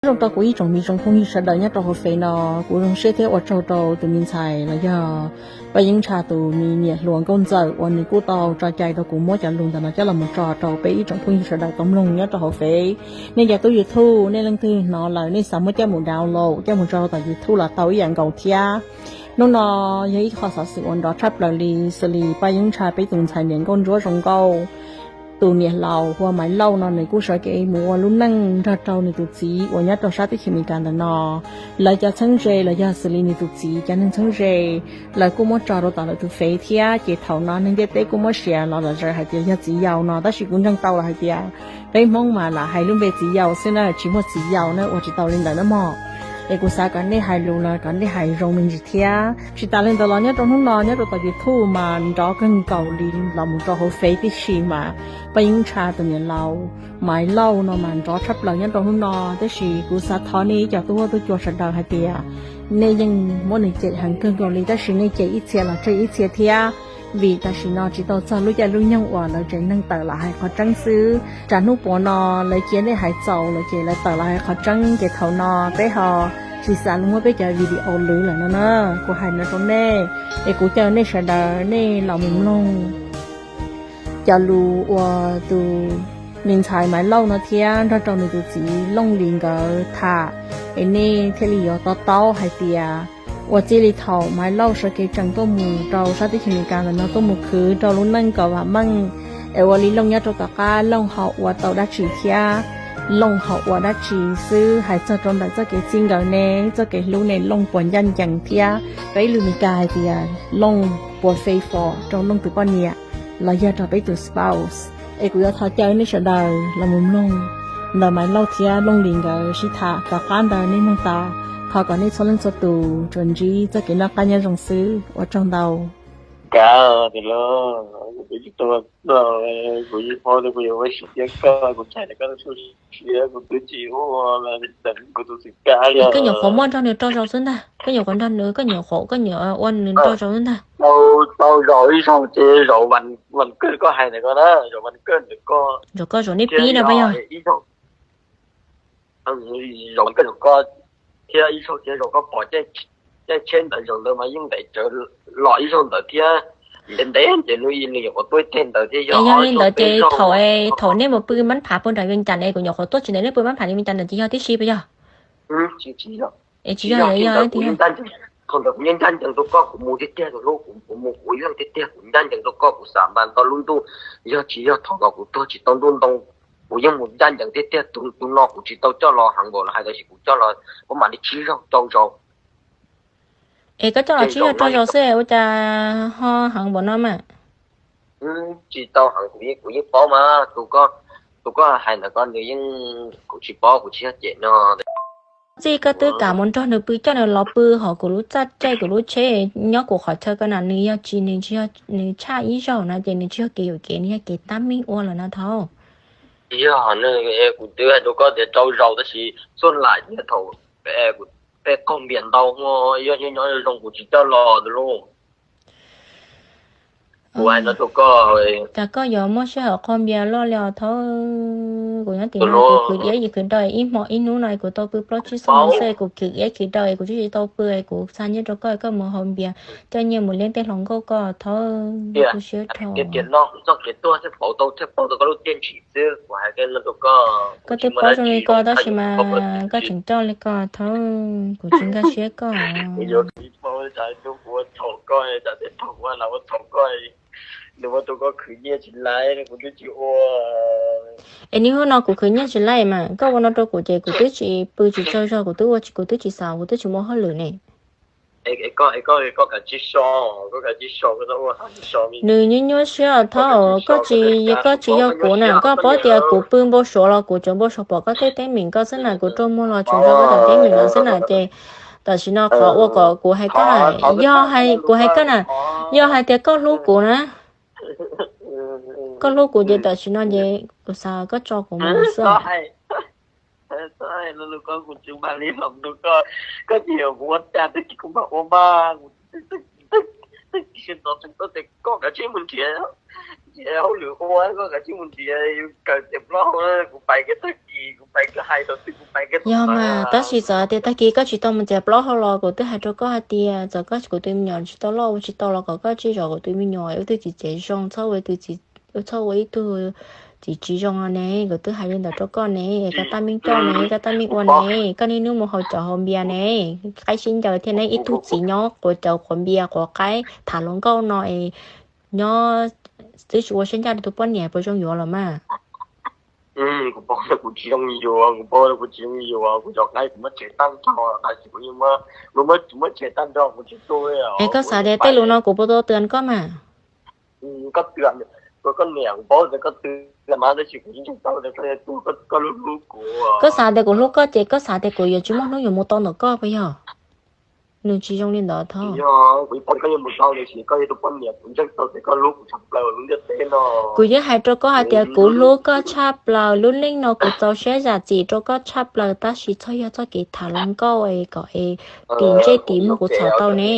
Zoo rau kuv ib tsoom me tsoom phooj ywg sawv daws nyob rau hauv fev no, kuv zoo siab thiab ua tsaug rau tus me ntxhais los yog Paj Yeeb Ntsha tus me niam hluas nkauj ntxawm uas nws kuj tau tso cai rau kuv muab cov lus ntawm no coj los mus tso rau peb ib tsoom phooj ywg sawv daws tau mloog nyob rau hauv fev. Nej cov tub YouTube, nej leej twg hnov lawm nej xav muab coj mus download coj mus tso rau tom YouTube los tau ib yam nkaus thiab. Hnub no yog ib qho xov xwm uas nrov tshaj plaws li, xws li Paj Yeeb Ntsha peb tus ntxhais niam nkauj ntsuab zoo nkauj, tus niam laus hu ua Maiv Lauj no nws kuj sawv kev mus ua lub neej nrog rau nws tus txiv uas nyob rau sab teb chaws Amelikas ntawm no. Lawv cov txheeb ze los yog xws li nws tus txiv cov neeg txheeb ze, lawv kuj muab tso rau tom lawv tus fev thiab, ces thaum no neeg ntiaj teb kuj muab share los zom zaws hais tias yog txiv yau no, tab sis kuv ntseeg tau los hais tias peb Hmoob mas lam hais lub npe txiv yau xwb na, tsis muaj txiv yau na, ua tsis tau li ntawd na mog. Es kuv xav kom nej hais lus los kom nej hais zoo me ntsis thiab. Tsis tas li ntawd los nyob rau hnub no nyob rau tom YouTube mas nrov kawg nkaus li los mus rau hauv fev tib si mas Paj Yeeb Ntsha tus niam laus Maiv Lauj no mas nrov tshaj plaws nyob rau hnub no, tab sis kuv xav thov nej ib co tub huab tub cua sawv daws hais tias nej yeej muab nws cem heev kawg nkaus li, tab sis nej cem ib txhia los tseg ib txhia thiab, vim tam sim no tsis tau txog lub caij lub nyoog uas lawv tsev neeg tawm los hais qhov tseeb xwb. Tsam hnub puav no lawv cia nej hais txaus lawm ces lawv tawm los hais qhov tseeb, ces thaum no peb ho tsis xav muab peb cov video lwv lawm no na. Kuv hais no rau nej, es kuv caw nej sawv daws nej los mus mloog cov lus uas tus me ntxhais Maiv Lauj no thiab nrog rau nws tus txiv Looj Lis nkawd tham, es nej thiaj li yuav to taub hais tias ua txij li thaum Maiv Lauj sawv kev tseem tuaj mus rau sab teb chaws Amelikas ntawm no tuaj mus khwv rau lub neej kom vam meej, es ua li Looj nyob rau tom qab Looj ho ua tau dab tsi thiab, Looj ho ua dab tsi xwb. Hais txog rau ntawm txoj kev txij nkawm ne, txoj kev hlub ne, Looj puas ncaj ncees thiab? Peb lus Meskas hais tias Looj puas faithful rau Looj tus poj niam los yog rau peb tus spouse? Es kuv yuav thov caw nej sawv daws los mus mloog ntawm Maiv Lauj thiab Looj Lis nkawd sib tham, tom qab ntawd nej mloog tau, thov kom nej txhua leej txhua tus tsuas ntsib txoj kev noj qab nyob zoo xwb. Ua tsaug ntau. Kav tus lauj, kuv twb tsis tau, kuv yeej paub tias kuv yuav ua siab koj, kuv ntshai tias koj tu siab, kuv twb tsis ua, kuv tus txiv kav li. Koj nyuam qhuav muab nrog nws rau zaus xwb ntag, koj nyuam qhuav nrog nws, koj nyuam qhuav, koj nyuam ua nws rau zaus xwb ntag. Tau zaus ib zaug ces zaum vas kawj koj hais ntawm ko na, zaum vas kawj ntawm ko. Zaum koj zaum neb pib na pab yog. Zaum koj zaum ko thiab ib zaug thiab zaum koj pom caij tsheb ntawd zaum ntawd mas yeej ntev tsawv los ib zaug ntawd thiab. Ntev ntev ces nws nws nyuam qhuav tuaj teg ntawd thiab. Yog li ntawd ces thaum, thaum nej mus pw mab phav puag nram Vias Cas ne, kuv nyuam qhuav tuaj tsis ntev nej pw mab phav Vias Cas ntawd ces yog tib si puas yog? Tsis yog, tsis yog, thaum ntawd kuv yeej ncaj ncees rau koj, kuv mus tiag tiag tus hlub, kuv mus kuv ib leeg tiag tiag, kuv ncaj ncees rau koj, kuv xav npas nto lub ntuj, yog tsis yog thaum ntawd kuv tuag tsis tau ntuj ntoo, kuv yeej mus ncaj ncees tiag tiag. Tus no kuv tsis tau coj los heev npaum los hais, tab sis kuv coj los kuv mam li tsib zaug rau zaus. Es koj coj los tsib zaug rau zaus xwb ua cas ho heev npaum no mas? Tsis tau heev, kuv yeej, kuv yeej paub mas, tus koj, tus koj hais ntawm ko nws yeej, kuv tsis paub, kuv tsis yog cem no. Txij koj twb kam mus nrog nws pw, coj nws los pw hauv kuv lub txaj caij, kuv lub tsheb, nyob kuv qhov chaw ko na, nws yog tsis, nws tsis yog, nws tshaj ib zaug no ces nws tsis yog kev yuam kev, nws yog kev tab meeg ua lawm no thaum. Yog nws, kuv twb hais rau koj tias rau zaus tab sis xuaj lam nyiaj thaum peb qaug npias ntau, yog nyob zoo kuv tsis coj los tus lauj. Kuv hais no rau koj, cas koj yuav muaj sij hawm qaug npias loj li os thaum. Kuv nyob tim no kuv khwv iab khwv daw ib hmo ib hnub no kuv tau pw plaub tsib xuab moos xwb, kuv khwv iab khwv daw kuv twb tsis tau pw, kuv xa nyiaj rau koj, koj mus haus npias, coj nyiaj mus liab tej hluas nkauj koj thaum. Kuv siab dhau. Koj twb paub zoo li ko tab sis mas koj tseem coj li ko thaum, kuv tsis nkag siab koj. Es niaj hnub no kuv khwv nyiaj tsis laij mas koj ua no rau kuv ces kuv twb tsis pw tsis tsaug zog, kuv twb ua, kuv twb tsis xav, kuv twb tsis muaj hauj lwm ne. Nws nyuaj nyuaj siab thaum, koj tsis, koj tsis yog kuv na, koj paub tias kuv pw npau suav los kuv tsuas npau suav pom koj tej teeb meem koj xwb na, kuv rua muag los tsuas nrog koj cov teeb meem no xwb na ces tam sim no qhov ua kom kuv hais koj na, yog hais, kuv hais koj na, yog hais tias koj hlub kuv na, koj hlub kuv ces tam sim no ces kuv xav koj tso kuv mus xwb. Yog mas, tab sis txawm tias tag kis koj tsis tau mus txiav plaub hau los kuv twb hais rau koj hais tias txawm koj kuv tus me nyuam tsis tau loj ua tsis tau los kom koj tsij zov kuv tus me nyuam, wb twb tsis txiav zoo, txhob ua ib tug txiv tsis zoo no ne. Kuv twb hais li ntawd rau koj ne, koj tab meeg coj ne, koj tab meeg ua ne, koj niaj hnub mus haus cawv haus npias ne, qaib sib ncaws thiab ne, ib tug txiv nyob quav cawv quav npias quav qaib tham hluas nkauj no es nyob twb tsis ua siab ncaj rau tus poj niam puas zoo yuav los mas? Es koj xav tias tej lus no kuv puas tau tw koj mas? Koj xav tias kuv hlub koj ces koj xav tias kuv yuav tsis muaj hnub yuav mus tau ntawm koj puas yog? Nws tsis zoo li ntawd tho. Kuv yeej hais rau koj hais tias kuv hlub koj tshaj plaws, lub neej no kuv txaus siab zam txim rau koj tshaj plaws, tab sis txhob yog txoj kev tham hluas nkauj es kom es tim ntsej tim muag kuv txhom tau ne.